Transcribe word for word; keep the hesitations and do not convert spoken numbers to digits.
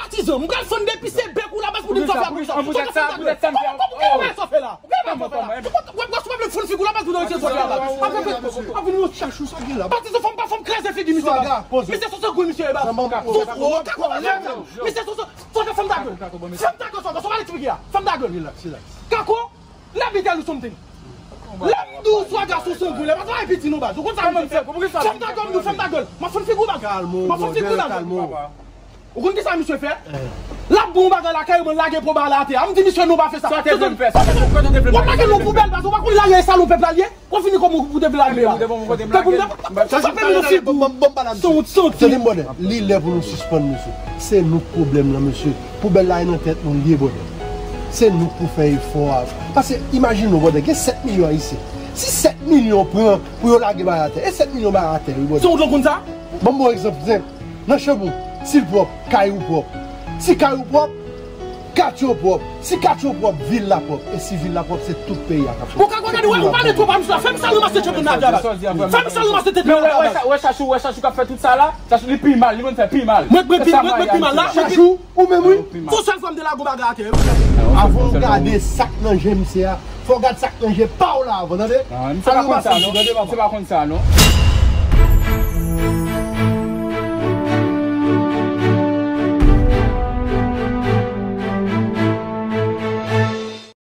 Patizan, m pral fann depi se bèk ou la baz pou di m sa fè la. Pou kisa, pou kisa, pou kisa m fè? Pou kisa w fè la? Ou gen bagay sa fè la? Ou pa vle fann figi w la baz pou di m sa fè la. Ap vin yon chachou sa gen la. Patizan, fò m pa fè m kraze figi misye baz. Misye sou se gou misye baz. Sou gou, kako la. Misye sou se, fò fè m ta gèl. Fè m ta gèl, fò m pa eksplike a. Fè m ta gèl. Relax, relax. Kako, let me tell you something. Lè m di w swa gason sangwen, lè pa travay piti non baz. Ou konn sa misye fè? Fè m ta gèl, m di w fè m ta gèl. M ap fann figi w baz. M ap fann figi w baz. Ou konn kisa misye fè? L ap bon bagay lakay ou, mwen lage pwob la atè a. M di misye non, pa fè sa. Sa w te vle m fè? Sa w te vle m fè? W ap lage non poubèl baz, ou pa konn lage e salon pèp la l ye? Ou fini kòman ou te vle lage a? Pèp ou nan, sa fè m nan figi w. Sanwont, santi. Tande m bòdè, li lè pou nou sispann mesye. Se nou k pwoblèm nan mesye. Poubèl la e nan tèt nou l ye bòdè. Se nou k pou fè efò a. Paske imajine w bòdè, gen sèt milyon ayisyen. Si sèt milyon pran pou yo lage bagay atè, e sèt milyon bagay atè wi bòdè. Sanwont lan konn sa? Ban m ba w egzanp senp. Nan chanm ou, si l pwòp, kay ou pwòp. Si kay ou pwòp, katye w pwòp. Si katye w pwòp, vil la pwòp. E si vil la pwòp, se tout peyi a k ap pwòp. Ou ka gade, wè, ou pale twòp a misye la. Fè m sa ranmase tèt mwen nan baz. Fè m sa ranmase tèt mwen nan baz. Wè chachou, wè chachou k ap fè tout sa la. Chachou li pi mal, li konn fè pi mal. Mwen, mwen pi, mwen, mwen pi mal la. Chachou, ou menm wi. Fò sèl fwa m te lage yon bagay atè. Avan w gade sa k nan je misye a, fò w gade sa k nan je pa w la avan, tande? Misye pa konn sa non. Misye pa konn sa non.